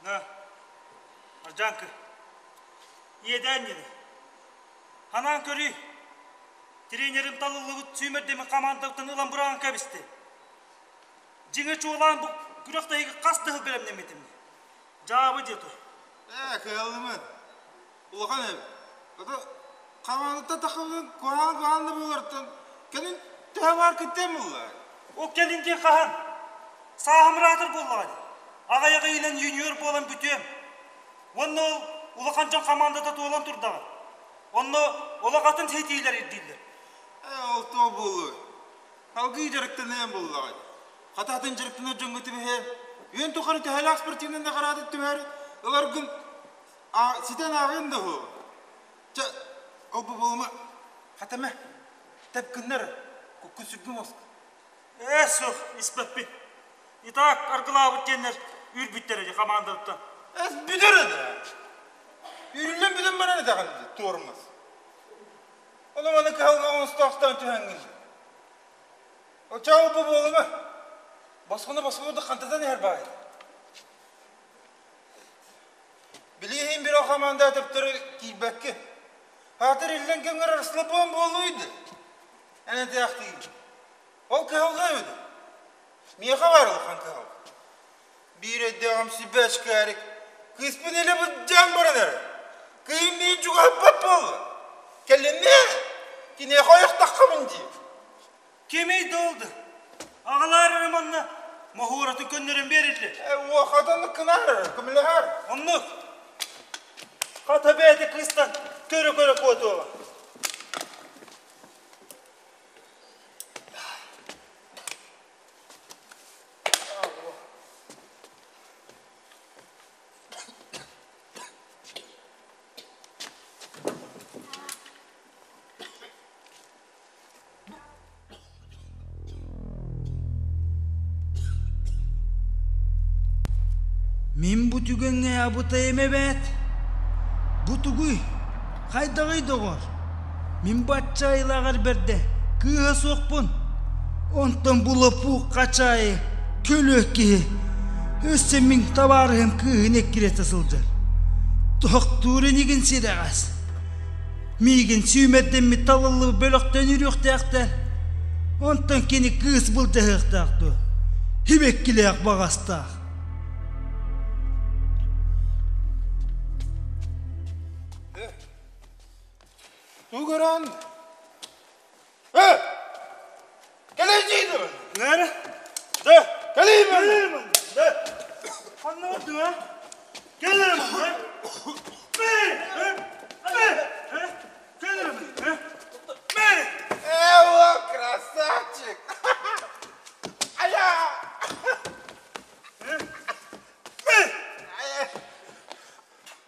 На, Ардьааҥкы, иэдээн диэни. Ханаан көрүүй, тренерим талыллыбыт сүүмэрдэммит хамаандабытын ылан быраҕан кэбистэ. Дьиҥэ чуолаан бу күрэхтэһиигэ хас да сыл бэлэмнэммитим. Дьаабы диэтэ. Ээ, кыһаллымын. Улахан эбит. Ото хамаандата тахабын куһаҕан куһаҕан да буолартан кэлин төһө баар кыттыам буолла? Ол кэлин диэн хаһан? Сааһым ыраатар буоллаҕа дии. Аҕыйах ыйынан юниор буолан бүтүөм. Уонна ол улахан дьон хамаандата туолан турдаҕа. Онно олох атын ситиилэр ирдииллэр. Ээ, ол туох буолуой? Салгыы дьарыктаныам буоллаҕа дии. Хата атын дьарыктанар дьоҥҥо түбэһэ, үйэн тухары төһөлөөх спортивнай наҕараада түбэһэр ыларгын ситэн ааҕыан да уһуоҕа. Чэ, ол бу буолума, хатама, тэп гыннар, куккун сүргүн уоска. Ээ, суох, испэппин. Итак, аргылаабыт диэннэр үүрбүттэрэ дии хамаандабыттан. Эс бүтэр да. Үүрүллэн бүтэн баран этэҕин туормас. Ону маны кыһалҕа оҥостоохтоон түһэҥҥин. Оччоҕо бу буолума. Босхону босхону да хантатан иһэр баайы. Билиһин бюро хамаанда төптөрү киирбэккэ. Аатыр иллэн кэмҥэр расслабон буолуйду. Эн этээхтиин. Ол кыһалҕа эбит. Миэхэ баар улахан кыһалҕа. Биир өйдөөҕүм сүбэчкээрик. Кыыспын илэ былдьаан баран эрэ. Кыыһым миин чугаһаппат буолла. Кэлимэ! Киниэхэ ойохтоххобун дии. Кимий долду? Аҕалаар эрэ манна моһуоратын көннөрөн биэриллэр. Э, уохатан кынаар, көмөлөһөр. Оннук. Хата бэйэтэ кыыстан көрө-көрө куотуоҕа. Мин бу түгэҥҥэ абытайым эбээт. Бу тугуй? Хайдаҕый доҕор? Мин бачча айылааҕар бэрдэ кыыһа суохпун. Онтон бу лопух хачаайы көлүө киһи өссө мин табаарыһым кыыһын эккирэтэ сылдьар. Тохтуур инигин сирэҕэс. Миигин сүүмэрдэммит талыллыбыт бөлөхтөн үрүөхтээхтэр. Онтон кини кыыс былдьаһыахтаах дуо? Сибэккилээх баҕастаах. Тугу көрөн? Э! Кэлэйдиин! Нэрэ? Да! Кэлэйим! Да! Ханна бардың, а? Кэлэрим, а? Э! Э! Э! Кэлэрим, э? Э! Эво, красавчик! Ая!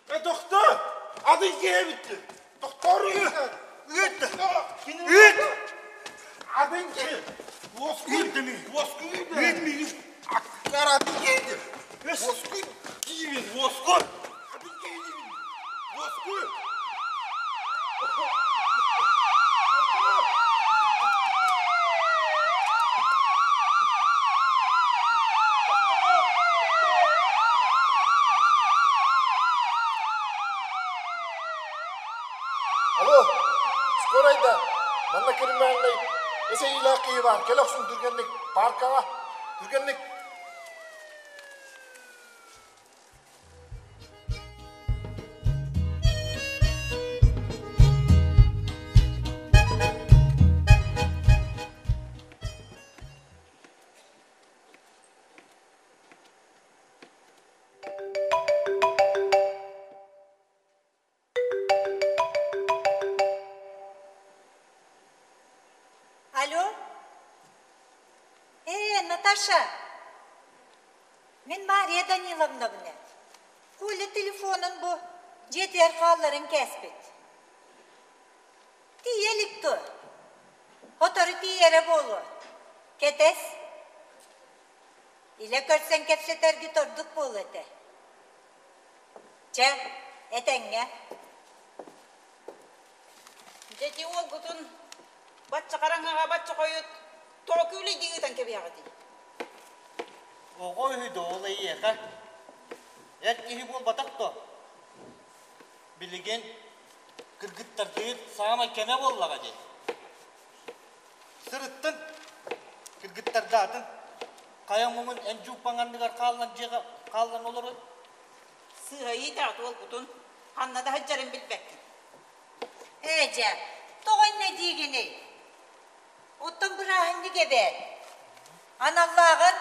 Э, тохтоо! Атын киһи эбитти. Тохтоор Ыыт! Ыыт! Атын киһи. Уоскуй. Уоскуй. Ыыт миигин. Аккар атын киһи. Уоскуй. Киһибин. Уоскуй. Атын киһи Уоскуй. Алло, скорайда, манна криминальнай эсэйиилээх киһи баар, кэлэ охсун түргэнник, паркаҕа, түргэнник. Алло? Ээ, Наташа! Мин Мария Даниловнабын ээ. Коля телефонун бу дьиэтигэр хаалларын кээспит. Тиийэ илик дуо? Сотору тиийэрэ буолуо. Кэтэс. Илэ көрсөн кэпсэтэргит ордук буолуо этэ. Чэ, этэҥҥэ. Дьэ ити уолгутун бачча хараҥаҕа бачча хойут тоҕо күүлэйдии ыытан кэбиһэҕитий? Оҕо үһү да ол эйиэхэ. Эр киһи буолбатах дуо? Билигин кыргыттардыыр саамай кэмэ буоллаҕа дии. Сырыттын, кыргыттардаатын, хайа муҥун эн дьууппаҥ анныгар хааллан дьиэҕэ хааллан олорон Сыыһа иитэҕит уолгутун, ханна да сылдьарын билбэккин. Ээ дьэ, тоҕо иннэ диигиний? Оттон бырааһынньык эбээт. Аналлааҕар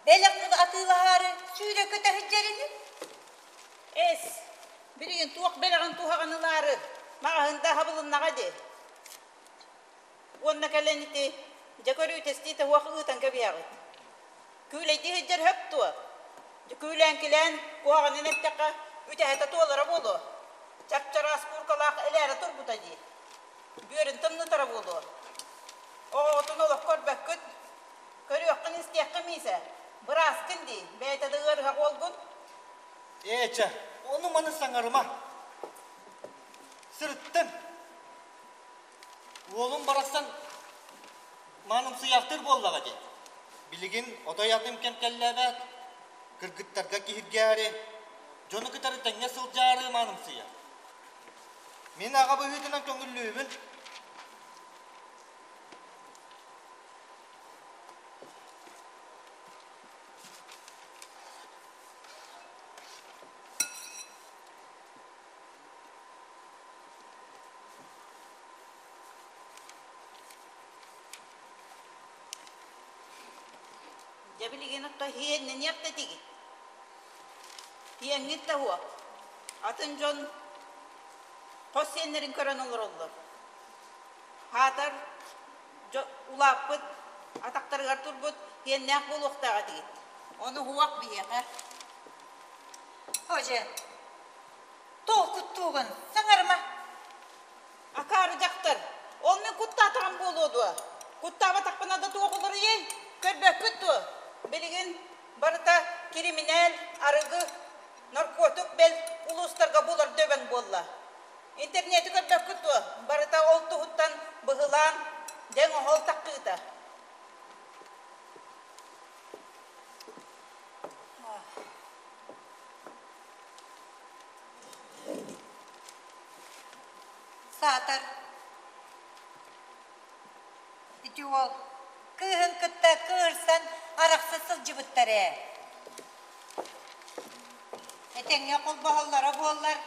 бэлэх атыылаһаары сүүрэ-көтө сылдьар ини. Эс, билигин туох бэлэҕин туһаҕын ылаары маҕаһыында хабылыннаҕа дии. Уонна кэлэн ити дьэ көрүүтэстии туох ыытан кэбиһэҕит. Күүлэйдии сылдьар сөп дуо? Дьэ күүлээҥкилээн куһаҕанын эттэххэ үтэһэтэ туолара буолуо. Чап-чараас кууркалаах элээрэ турбута дии. Бүөрүн тымнытара буолуо. Оҕоҕутун олох көрбөккүт. Көрүөххүн истиэххин Миисэ. Бырааскын дии, бэйэтэ да ыарыһах уолгун. Ээ чэ, ону-маны саҥарыма. Сырыттын. Уолум барахсан маанымсыйаахтыыр буоллаҕа дии. Билигин отой атын кэм кэллээбээт, кыргыттарга киһиргээри, дьону кытары тэҥҥэ сылдьаары маанымсыйар. Мин аҕа быһыытынан көҥүллүүбүн. Дьэ билигин отто иһиэннэниэх да этигит. Иэҥҥит да уох. Атын дьон хос сиэннэрин көрөн олороллор. Хаатар улааппыт, атахтарыгар турбут иэннээх буолуохтаах этигит. Ону уох биһиэхэ. Хожа, Тоокуттуугун, саҥарыма. Акаары дьахтар, ол мин куттаатаҕым буолуо дуо? Куттаабатахпына да туох уларыйыай? Көрбөккүт дуо? Билигин барыта кириминээл, арыгы, наркотик бэл улуустарга булар дөбөҥ буолла. Интернети көрбөккүт дуо? Барыта ол туһуттан быһылаан, дэҥ-оһол таххыыта. Саатар ити уол кыыһын кытта кыырсан арахса сылдьыбыттар ээ. Этэҥҥэ холбоһоллоро буоллар,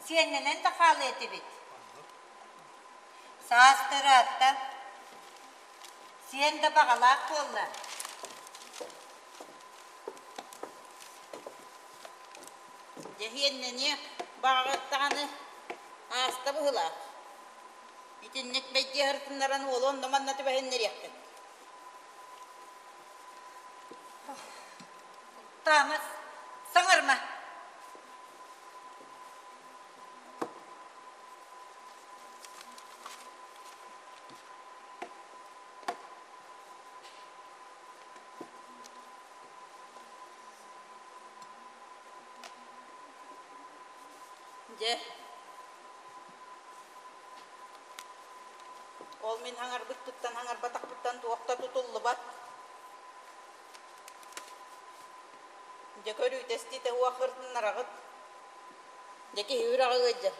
сиэннэнэн да хаалыа этибит. Саас да ыраатта, сиэн да баҕалаах буолла. Дьэһиэннэниэх баҕаҕыт даҕаны ааста быһыылаах. Итинник бэйдиэ сырытыннаран уолу онно-манна түбэһиннэриэххит. Таамас, саҥарма. Дьэ, ол мин хаҥарбыттыттан хаҥарбатахпыттан туох да тутуллубат. Дьэ көрүүтэ-истиитэ уох ырытыннараҕыт. Дьэ киһи үрэҕи ыалдьар.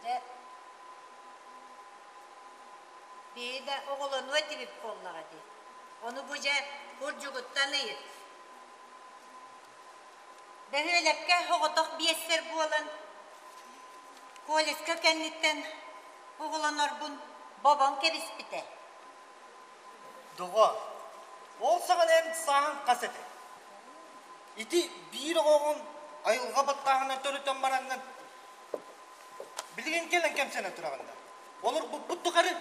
Дьэ, биһи да оҕолонуо этибит буоллаҕа дии. Ону бу дьэ бурдьугуттан ыйыт. Бөһүөлэккэ оҕотох биэссэр буолан, колледжка кэнниттэн оҕолонорбун бобон кэбиспитэ. Доҕоор, ол саҕана эн сааһыҥ хас этэ? Ити биир оҕоҕун айылҕа баттааһынан төрөтөн бараҥҥын билигин кэлэн кэмсэнэ тураҕын да? Олорбуппут тухары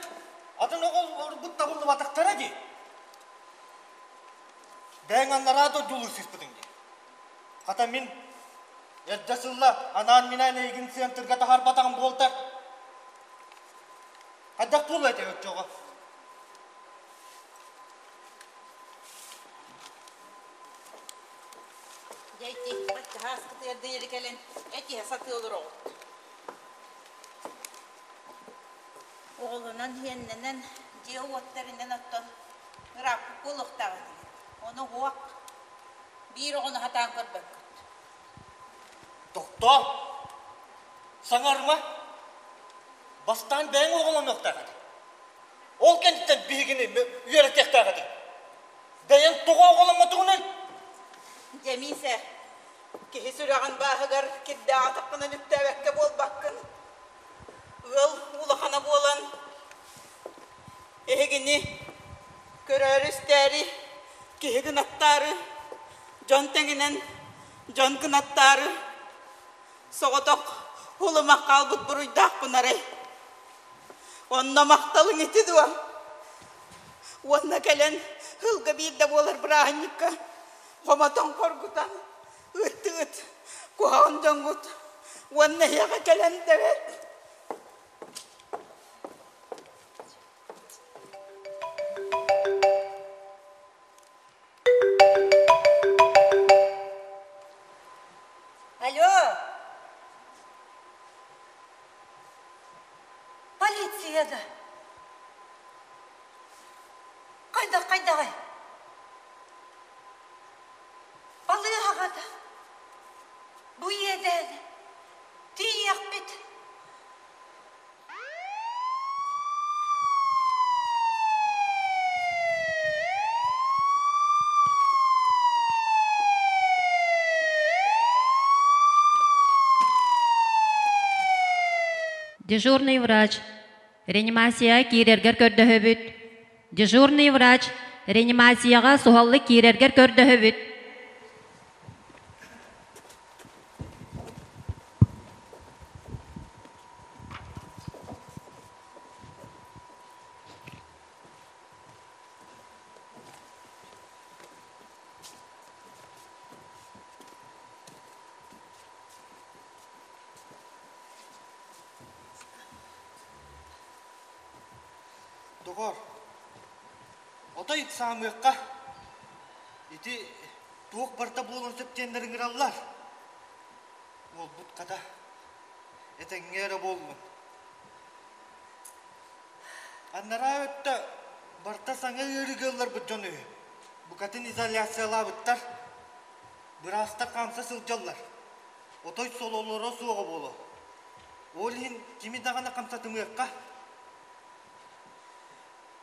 атын оҕолорбут табыллыбатахтара дии. Бэйэҥ анараа дойдулуу сыспытыҥ дии. Хата мин эрдэ сылла анаан-минээн эйигин центрга таһаарбатаҕым буолтар. Хайдах буолуо этэ оччоҕо? Дьэ ити баччаһааскытыгар диэри кэлэн этиһэ сатыы олороҕут. Оҕолонон, иэннэнэн, дьиэ-уот тэринэн оттон ырааппыт буолуохтаах этигит. Ону уох биир оҕону сатаан көрбөккүт. Тохтоо! Саҥарыма! Бастаан бэйэҥ оҕолонуохтаах этиҥ. Ол кэнниттэн биһигини үөрэтиэхтээх этиҥ. Бэйэҥ тоҕо оҕоломмотугунуй? Дьэ, Миисэ, киһи сүрэҕин бааһыгар кирдээх атаххынан үктээбэккэ буолбаккын. Ыал улахана буолан, эһигини көрөөрү-истээри, киһи гынаттаары, дьон тэҥинэн дьон гынаттаары, соҕотох улумах хаалбыт буруйдаахпын арай. Онно махталыҥ ити дуо? Уонна кэлэн ылга биирдэ буолар бырааһынньыкка хомотон-хоргутан ыттыгыт, куһаҕан дьоҥҥут уонна эһиэхэ кэлэн дэбэт. Алло! Полиция да! Хайдах хайдаҕый? Балыыһаҕа да бу иэдээн тиийиэхпит. Дежурный врач, реанимацияҕа киирэргэр көрдөһөбүт. Дежурный врач, реанимацияҕа суһаллык киирэргэр көрдөһөбүт. Доҕор, отой ыксаамыахха. Ити туох барыта буолуон сөп диэннэр ыҥыраллар. Уолбут хата этэҥҥэ эрэ буоллун. Анараа өттө барыта саҥа ыарыыга ылларбыт дьон үһү. Букатын изоляциялаабыттар. Быраастар хаамса сылдьаллар. Отой сололоро суоҕа буолуо. Ол иһин кими даҕаны хамсатымыахха.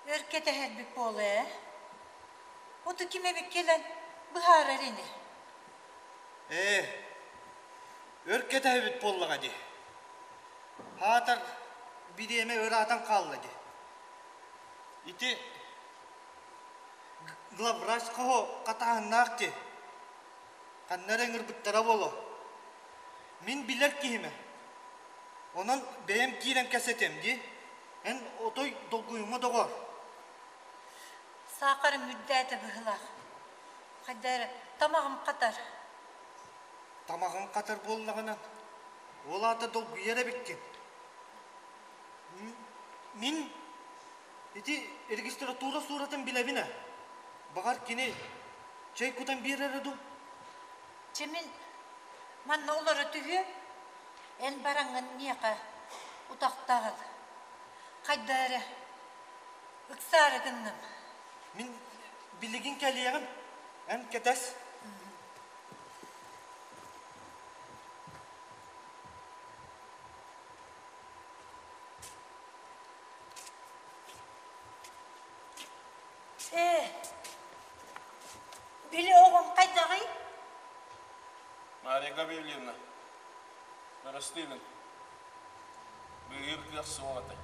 Өр кэтэһэрбит буолуо ээ. Оту ким эбит кэлэн быһаарар ини. Ээ, өр кэтэһэбит буоллаҕа дии. Аатар бириэмэ ыраатан хаалла дии. Ити главврач хоһо хатааһыннаах дии. Ханна эрэ ыҥырбыттара буолуо. Мин билэр киһим ээ. Онон бэйэм киирэн кэпсэтиэм дии. Эн отой долгуйума доҕоор. Саахарым үрдээтэ быһыылаах. Хайда эрэ тамаҕым хатар. Тамаҕыҥ хатар буоллаҕына, ол аата долгуйар эбиккин. Мин ити регистратура сууратын билэбин ээ. Баҕар кини чэй кутан биэрэрэ дуу? Чэ мин манна олоро түһүөм. Эн бараҥҥын миэхэ утахтаҕын. Хайда эрэ ыксаары гынным. Мин билигин кэлиэҕим. Эн кэтэс. Ээ, били оҕом хайдаҕый? Мария Гаврильевна, бырастыыбын. Быыһыыр кыах суох этэ.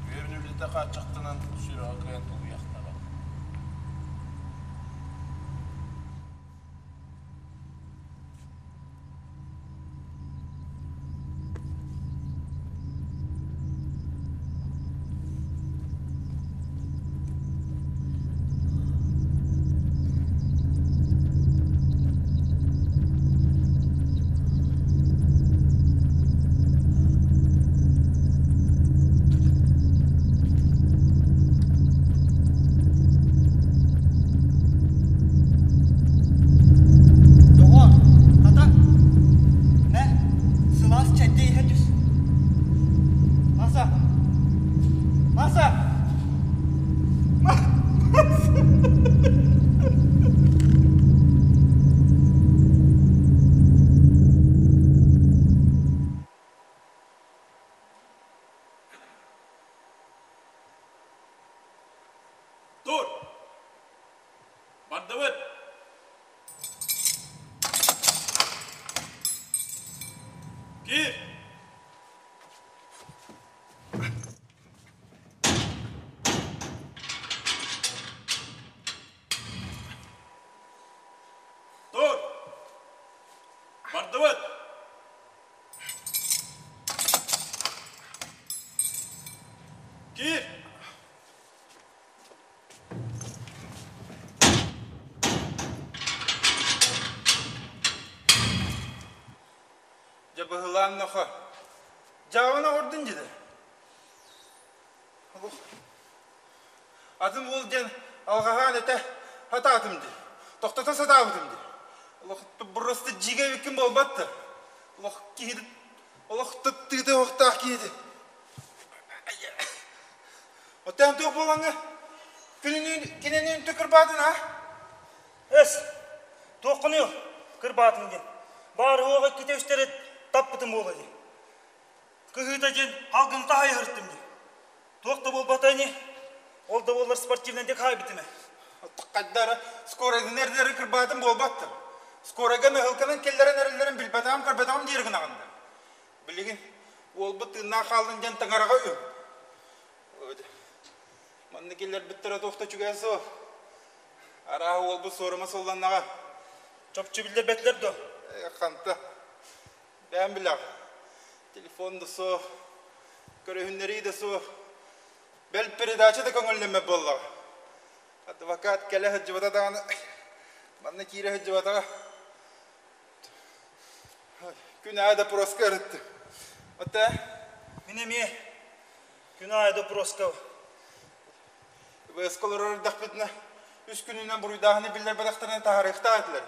Үөрүн үлэтэ хааччахтанан сүрэҕэ кыайан тулуйахтара. Бардыбыт! Киир! Тур! Бардыбыт! Киир! Дьэ быһылаан нохо. Дьаабын оҕордун дьиде. Атын уол диэн алҕаһаан этэ сатаатым дии. Тохтото сатаабытым дии. Олох просто дьигэ эбиккин буолбат да. Олох киһи олох тыыта уохтаах киһи Оттон туох буолаҥҥа күнүнүүн кинини үнтү кырбаатын а? Эс, туоххунуй кырбаатын диэн. Баар уоҕа иккитэ үстэри таппытым буола дии. Кыһыыта диэн халгынта хайыһыртым дии. Туох да буолбата ини. Ол да буоллар спортивнай диэки хаайбытым ээ. Хайдара скорайдын эрдэрин кырбаатын буолбаттар. Скорайга наһылканан кэллэрэн эрэллэрин билбэтэҕим көрбөтөҕүм диир гынаҕын да. Билигин уолбут тыыннаах хааллын диэн таҥараҕа үм. Манна киллэрбиттэрэ туох да үчүгэй суох. Арааһа уолбут суорума суолланнаҕа. Чопчу биллэрбэтилэр дуо? Ханта. Бэйэм билэҕин. Телефон да суох, көрүһүннэрии да суох. Бэл передача да көҥүллэммэт буоллаҕа. Адвокат кэлэ сылдьыбата даҕаны, манна киирэ сылдьыбатаҕа. Күн аайы допроска ырыттым. Оттон Мин эмиэ күн аайы допроска ВСК олорор эрдэхпитинэ үс күнүнэн буруйдааһыны биллэрбэтэхтэринэ таһаарыахтаах этилэр.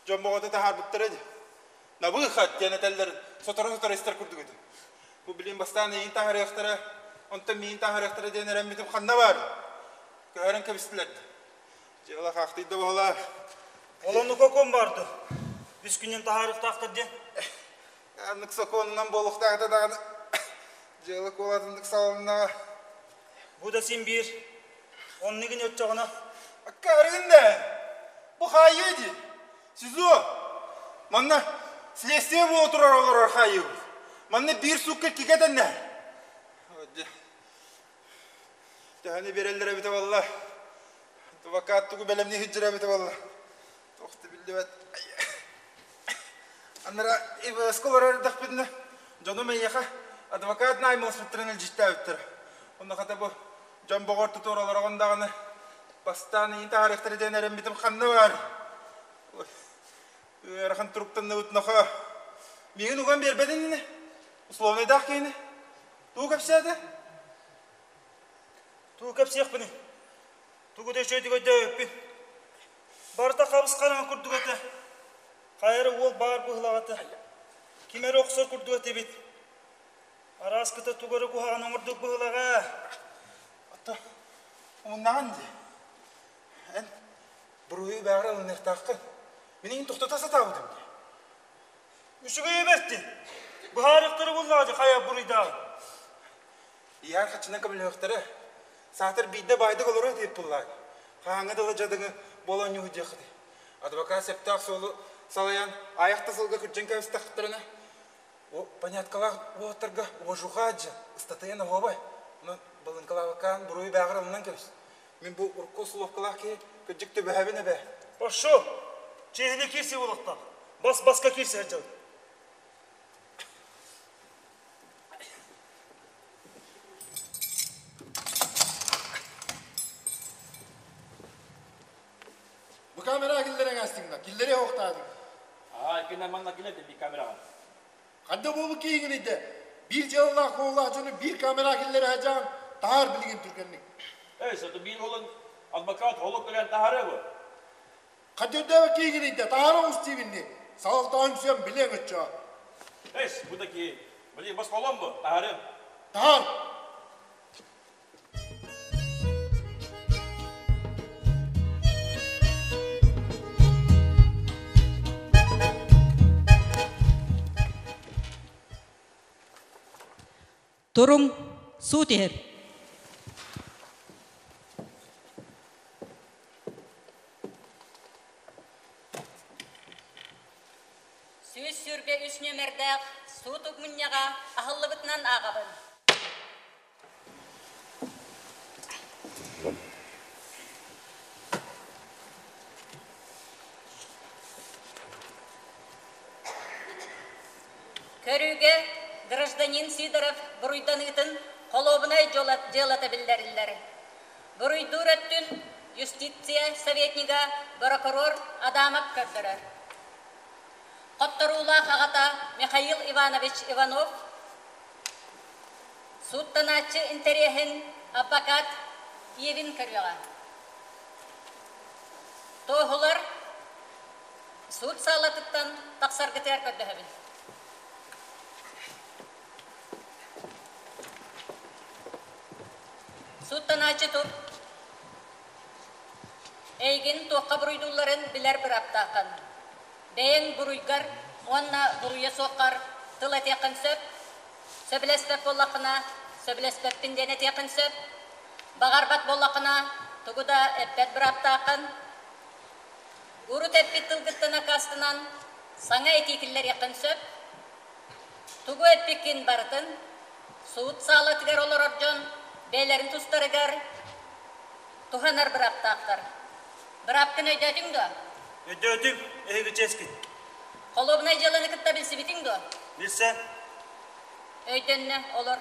Дьон боҕото таһаарбыттара дии. На выход диэн этэллэр сотору-сотору истэр курдук этим. Бу билин бастаан эйигин таһаарыахтара, онтон миигин таһаарыахтара диэн эрэммитим ханна баар? Көһөрөн кэбистилэр. Дьыала хаахтыйда буолаа. Ол оннук окуон баар дуо? Үс күнүн таһаарыахтаахтар диэн. Аннык сокуонунан буолуохтаах даҕаны дьыала куолатыннык салалыннаҕа. Бу да син биир. Оннугун оччоҕуна. Аккаарыгын да. Бу хаайыы дии. СИЗО. Манна следствие буола турар олорор хаайыыбыт. Манна биир суукка иккигэ тэннэ. Төһөнү биэрэллэр эбитэ буолла. Адвокат тугу бэлэмнии сылдьар эбитэ буолла. Туох да биллибэт. Анара ИВС-ка олорор эрдэхпитинэ, дьонум эйиэхэ адвокат наймыласпыттарын илдьиттээбиттэрэ. Онно хата бу дьон боҕор тутуоралароҕун даҕаны бастаан иин таһаарыахтара диэн эрэммитим ханна баар? Ыарахан туруктанныбыт нохоо. Миигин уган биэрбэтин ини. Условнайдаах киһини. Тугу кэпсээтэ? Тугу кэпсиэхпиний? Тугу да үчүгэйдик өйдөөбөппүн. Барыта хабыс-хараҥа курдук этэ. Хайа эрэ уол баар быһыылаах этэ. Ким эрэ охсор курдук этибит. Арааскыта тугу эрэ куһаҕан оҥордук быһыылаҕа. Ото умуннаҕын дии. Эн буруйу бэҕэр ылыныахтааххын. Минигин тохтото сатаабытым дии. Үчүгэйэ бэрт дии. Быһаарыахтара буоллаҕа дии хайа буруйдааҕын. Ийэҕэр хаччынан көмөлөһүөхтэрэ. Саатар биирдэ баайдык олоруо этибит буоллаҕа. Хаһааҥҥы дылы дьадаҥы буола оонньуу сылдьыаххытый. Адвокат сөптөөх суолу салайан аайах да сылга күрдьэн кэбистэхтэринэ, поняткалаах уолаттарга уважуха дьэ, ыстатыйан оһуобай. Онон балыҥкалаабаккаан буруйу бээҕэр ылынан кэбис. Мин бу урукку условкалаах киһи кырдьык түбэһэбин эбээ. Пошел! Чиэһинэ киирсии буолуохтаах. Бас-баска киирсэ сылдьабын. Бу камера киллэрэн астыҥна, киллэри оһохтаатыҥ. Аа, кине манна киле би камераҕа. Ханна буолбут киһигин идэ? Биир дьыалалаах уоллаах дьону биир камера киллэрэ сылдьаҕын, таһаар билигин түргэнник. Эй, сото биир олун адвокат холук кэлэн таһаарыа бу. Хаддырдаабыт киһигин идэ, таһаара оҕус диибинни. Салалтаҕын сүөм билиэҥ оччоҕо. Эс, бу да киһи. Блин, босхолон бу, таһаарыам. Таһаар! Туруҥ, суут иһэр. 123 нүөмэрдээх суут мунньаҕа аһыллыбытынан ааҕабын. Көрүүгэ гражданин Сидоров буруйданыытын холуобунай дьыалата биллэриллэр. Буруйдуур өттүн юстиция советнига борокуруор Адамов көрдөрөр. Хотторуулаах аҕата Михаил Иванович Иванов сууттанааччы интэриэһин адвокат Евин көрүөҕэ. Туоһулар суут саалатыттан тахсаргытыгар көрдөһөбүн. Сууттанааччы тур. Эйигин туохха буруйдуулларын билэр бырааптааххын. Бэйэҥ буруйгар уонна буруйа суоххар тыл этиэххин сөп. Сөбүлэспэт буоллаххына, сөбүлэспэппин диэн этиэххин сөп. Баҕарбат буоллаххына, тугу да эппэт бырааптааххын. Урут эппит тылгыттан аккаастанан, саҥа этии киллэриэххин сөп. Тугу эппиккин барытын суут саалатыгар олорор дьон бэйэлэрин тустарыгар туһанар бырааптаахтар. Быраапкын өйдөөтүҥ дуо? Өйдөөтүм, эһиги чиэскит. Холуобунай дьыаланы кытта билсибитиҥ дуо? Билсэн. Өйдөннө, олор.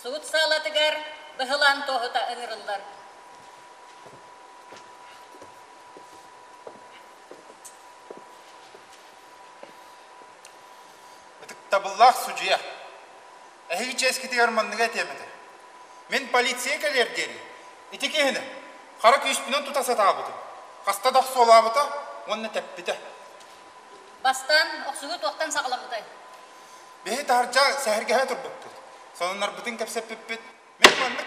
Суут саалатыгар быһылаан туоһута ыҥырыллар. Ытыктабыллаах судьуйа, эһиги чиэскитигэр манныгы этиэм этэ. Мин полиция кэлиэр диэри ити киһини хара күүспүнэн тута сатаабытым. Хаста да охсуолаабыта уонна тэппитэ. Бастаан охсуһуу туохтан саҕаламмытай? Биһи таһырдьа сэһэргэһэ турбуппут. Сонуннарбытын кэпсэппиппит. Мин маннык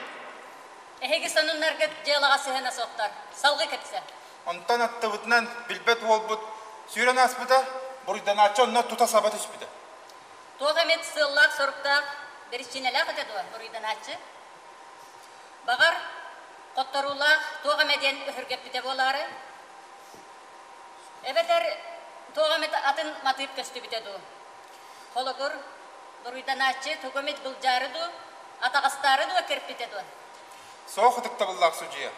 Эһиги сонуннаргыт дьыалаҕа сыһыана суохтар. Салгыы кэпсэ. Онтон аттыбытынан билбэт уолбут сүүрэн ааспыта, буруйданааччы онно тута саба түспүтэ. Туох эмит сыаллаах-соруктаах биричиинэлээх этэ дуо буруйданааччы? Баҕар, хотторуулаах туох эмэ диэн өһүргэппитэ буолаарай? Эбэтэр туох эмит атын матыып көстүбүтэ дуу? Холобур, буруйданааччы тугу эмит былдьаары дуу, атаҕастаары дуу кирпитэ дуо? Суох ытыктабыллаах судьуйа.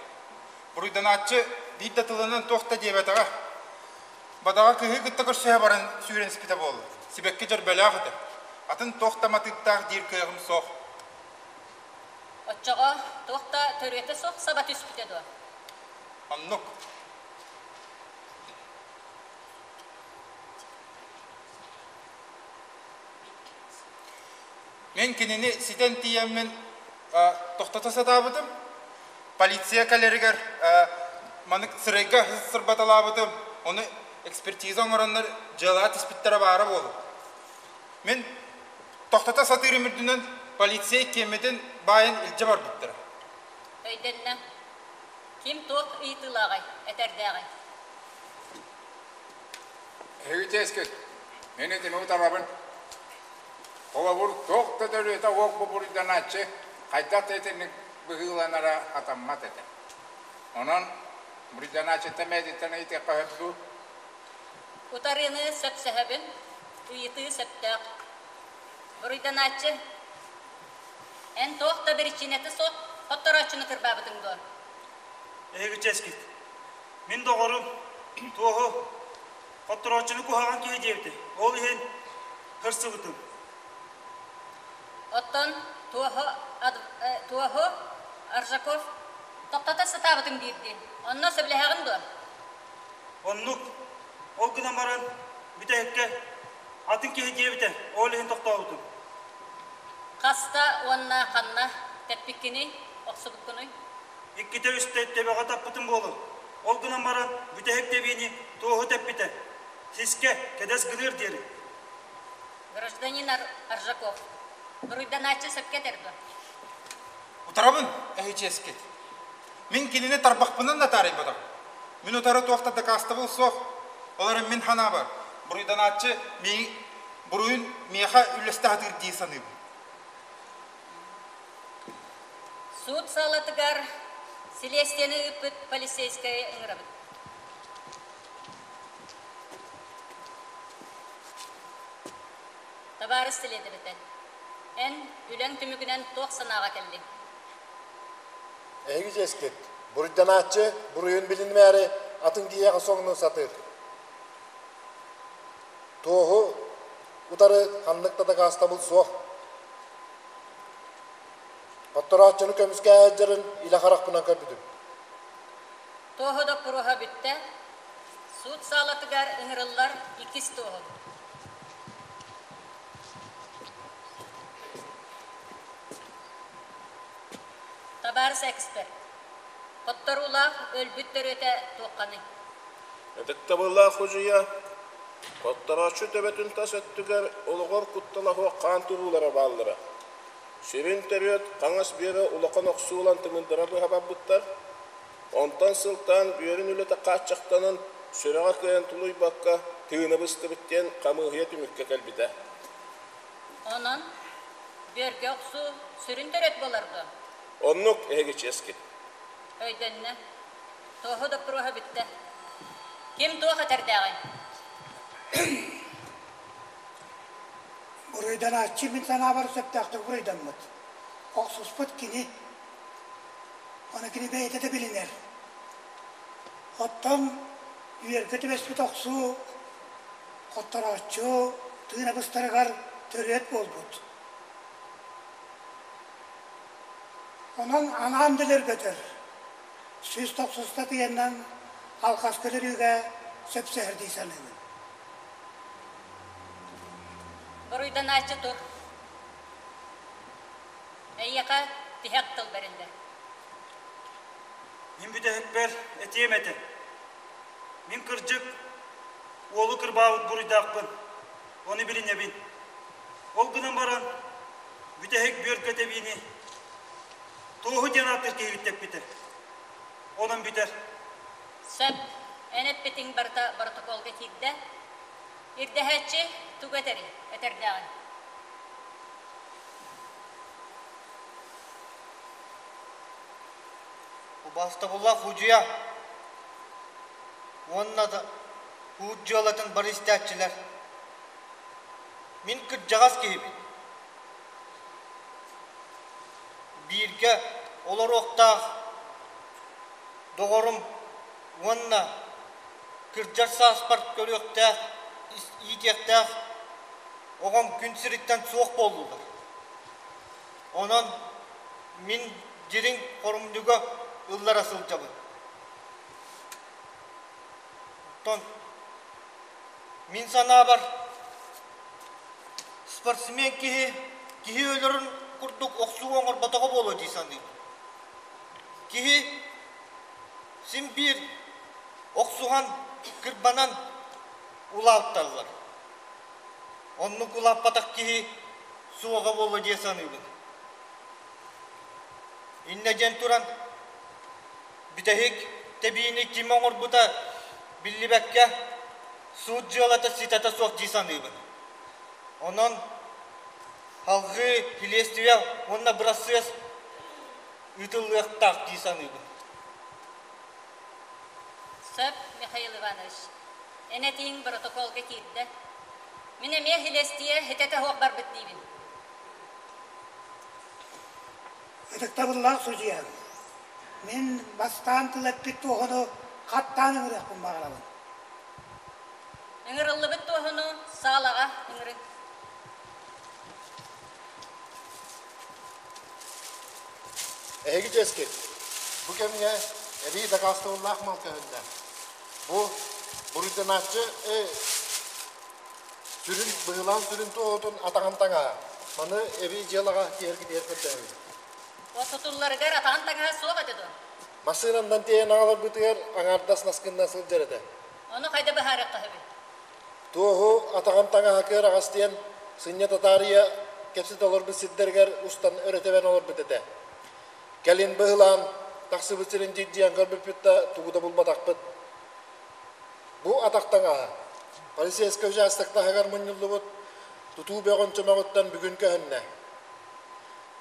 Буруйданааччы биир да тылынан туох да диэбэтэҕэ. Бадаҕа кыыһы кытта көрсүһэ баран сүүрэн испитэ буолла. Сибэкки дьөрбөлөөх этэ. Атын туох да матыыптаах диир кыаҕым суох. Оччоҕо туох да төрүөтэ суох саба түспүтэ дуо? Оннук. Мин кинини ситэн тиийэммин тохтото сатаабытым. Полиция кэлэригэр маннык сырайга сырбаталаабытым. Ону экспертиза оҥороннор дьыалаҕа түспүттэрэ баара буолуо. Мин тохтото сатыырым үрдүнэн полиция иккиэммитин баайан илдьэ барбыттара. Өйдөннө. Ким туох ыйытыылааҕый, этэрдээҕий? Эһиги чиэскит, мин итини утарабын. Холобур, туох да төрүөтэ уох буруйданааччы хайдах да итинник быһыыланара сатаммат этэ. Онон буруйданааччыттан бэйэтиттэн ыйытыахха сөп дуу? Утарыыны сөпсөһөбүн, ыйытыы сөптөөх. Буруйданааччы, эн туох да биричиинэтэ суох хотторооччуну кырбаабытыҥ дуо? Эһиги чиэскит. Мин доҕорум туоһу хотторооччуну куһаҕан киһи диэбитэ. Ол иһин кырсыбытым. Оттон туоһу, туоһу Аржаков тохтото сатаабытым диирдии. Онно сөбүлэһэҕин дуо? Оннук. Ол гынан баран бүтэһиккэ атын киһи диэбитэ. Ол иһин тохтообутум. Хаста уонна ханна тэппиккиний, охсубуккунуй? Иккитэ-үстэ төбөҕө таппытым буолуо. Ол гынан баран бүтэһик тэбиини туоһу тэппитэ. Сискэ кэдэс гыныар диэри. Гражданин Аржаков, буруйданааччы сөпкө этэр дуо? Утарабын, эһичиэскит. Мин кинини тарбахпынан да таарыйбатах. Мин утары туох да дакаастабыл суох. Ол эрэн мин ханаабар, буруйданааччы буруйун миэхэ үллэстэ сатыыр дии саныыбын. Суут саалатыгар силиэстийэни ыыппыт полицейскайы ыҥырабыт. Табаарыс силиэдэбэтэл, эн үлэҥ түмүгүнэн туох санааҕа кэллиҥ? Эһиги дьиэскит, буруйданааччы буруйун билинимээри атын киһиэхэ соҥнуу сатыыр. Туоһу утары ханнык да дакаастабыл суох. Отторооччуну көмүскээ сылдьарын илэ харахпынан көрбүтүм. Туоһу доппуруоһа бүттэ. Суут саалатыгар ыҥырыллар иккис туоһу. Табаарыс эксперт, хотторуулаах өлбүт төрүөтэ туохханый? Ытыктабыллаах судьуйа, Хотторооччу төбөтүн тас өттүгэр олоҕор куттала суох хаан туруулара бааллара. Сүрүн төрүөт хаҥас бүөрэ улахан охсуулан тымырдара быһа барбыттар. Онтон сылтаан бүөрүн үлэтэ хааччахтанан, сүрэҕэ кыайан тулуйбакка тыына быстыбыт диэн хамыыһыйа түмүккэ кэлбитэ. Онон бүөргэ охсуу сүрүн төрүөт буолар дуо? Оннук, эһиги чиэскит. Өйдөннө. Туоһу доппуруоһа бүттэ. Ким туох этэрдээҕий? Буруйданааччы мин санаабар сөптөөхтүк буруйдаммыт. Охсуспут кини. Ону кини бэйэтэ да билинэр. Оттон үөргэ түбэспит охсуу хотторооччу тыына быстарыгар төрүөт буолбут. Онон анаан да өлөрбөтөр. 190 тыйаннан алҕас көлөрүүгэ сөпсөһөр дии саныыбын. Буруйданааччы тур. Эйиэхэ тиһэх тыл бэриллэр. Мин бүтэһикпэр этиэм этэ. Мин кырдьык уолу кырбаабыт буруйдаахпын. Ону билинэбин. Ол гынан баран бүтэһик бүөргэ тэбиини Туоһу диэн ааттыыр киһибит тэппитэ. Онон бүтэр. Сөп. Эн эппитиҥ барыта боротокуолга киирдэ. Ирдэһээччи тугу этэрий, этэрдээҕий? Убаастабыллаах судьуйа уонна да суут дьыалатын бары истээччилэр. Мин кырдьаҕас киһибин. Бииргэ олоруохтаах доҕорум уонна кырдьар сааспар көрүөхтээх, иитиэхтээх оҕом күн сириттэн суох буоллулар. Онон мин дириҥ хорумньуга ыллара сылдьабын. Оттон мин санаабар Спортсмен киһи киһи өлөрүн курдук охсуу оҥорботоҕо буолуо дии саныыбын. Киһи син биир охсуһан, кырбанан улаатталлар. Оннук улааппатах киһи суоҕа буолуо дии саныыбын. Иннэ диэн туран, бүтэһик тэбиини ким оҥорбута биллибэккэ, суут дьыалата ситэтэ суох дии саныыбын. Онон салгыы силиэстийэ уонна бырассыас ыытыллыахтаах дии саныыбын. Сөп, Михаил Иванович. Эн этииҥ боротокуолга киирдэ. Мин эмиэ силиэстийэ ситэтэ суох барбыт диибин. Ытыктабыллаах судьуйам, мин бастаан тыл эппит туоһуну хаттаан ыҥырыахпын баҕарабын. Ыҥырыллыбыт туоһуну саалаҕа ыҥырыҥ. Эһиги дьиэскит, бу кэмҥэ эбии дакаастабыллаах мал көһүннэ. Бу буруйданааччы сүрүн быһыылаан сүрүн туоһутун атаҕын таҥаһа. Маны эбии дьыалаҕа киһиргитигэр көрдөһөбүн. Отутулларыгар атаҕын таҥаһа суох этэ дуо? Массыынаннан тиэйэн аҕаларбытыгар аҥаардас наскыннан сылдьар этэ. Ону хайда быһаарыахха сөбүй? Туоһу атаҕын таҥаһа кыараҕас диэн сынньа татаарыйа кэпсэтэ олорбут сирдэригэр устан өрө тэбэн олорбут этэ. Кэлин быһылаан тахсыбыт сирин дьидьийэн көрбүппүт да тугу да булбатахпыт. Бу атах таҥаһа полицейскай учаастак таһыгар мунньуллубут тутуу бөҕүн чөмөҕүттэн бүгүн көһүннэ.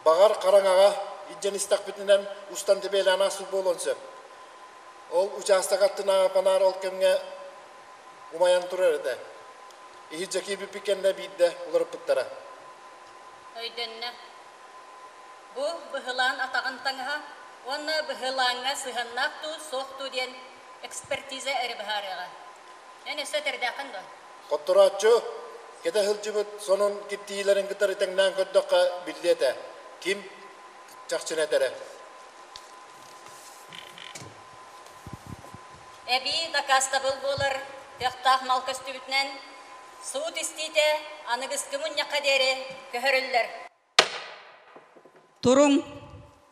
Баҕар хараҥаҕа илдьэн истэхпитинэн устан тэбиэлээн ааспыт буолуон сөп. Ол учаастак аттынааҕы панаар ол кэмҥэ умайан турар этэ. Иһирдьэ киирбиппит кэннэ биирдэ уларыппыттара. Өйдөннө. Бу быһылаан атаҕын таҥаһа уонна быһылааҥҥа сыһыаннаах дуу, суох дуу диэн экспертиза эрэ быһаарыаҕа. Эн өссө этэрдээххин дуо? Хотторооччу кэтэ сылдьыбыт сонун киптиилэрин кытары тэҥнээн көрдөххө биллиэ этэ, ким чахчыны этэрэ. Эбии дакаастабыл буолар кыахтаах мал көстүбүтүнэн суут истиитэ аныгыскы мунньахха диэри көһөрүллэр. Туруҥ,